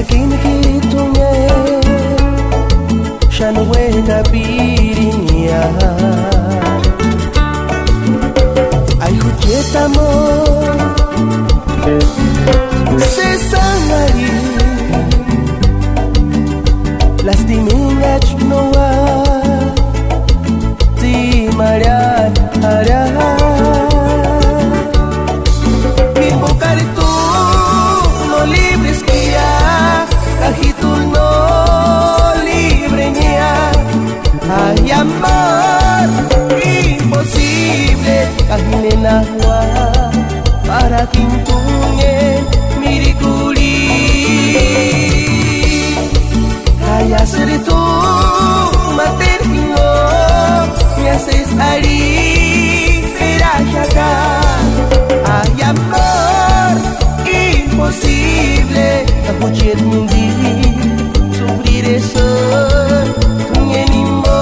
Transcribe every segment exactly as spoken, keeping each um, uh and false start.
Kinijit'uñe xáni uéjkapirinia. Ai jucheti amor, sési anhari, lastimenhachi no úati tsimarhiani arhia. Jimbokari t'u no libreskia, ka ji t'u no librenia. Ay amor imposible, ka ji nenajua para kintuñe mirikuri. Ka iásïri t'u máteru jinguni, iásï arhiperaxaka. Ay amor imposible, ka jucheti mintsï sufriresï t'uñeni jimbo.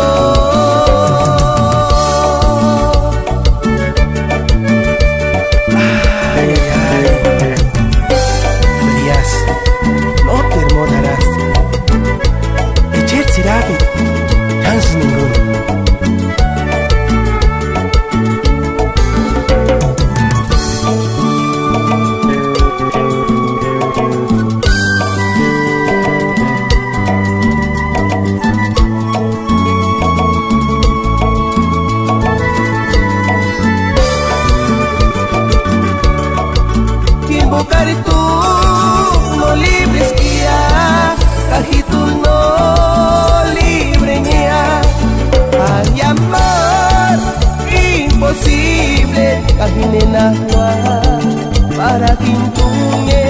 Ay, ay, ay. Marías, nóteru móni jarhasti. Echeri ts'irapiti, chánksïni jinguni. Jimbokari t'u no libreskia, ka ji t'u no librenia. Ay amor imposible, ka ji nenajua para kintuñe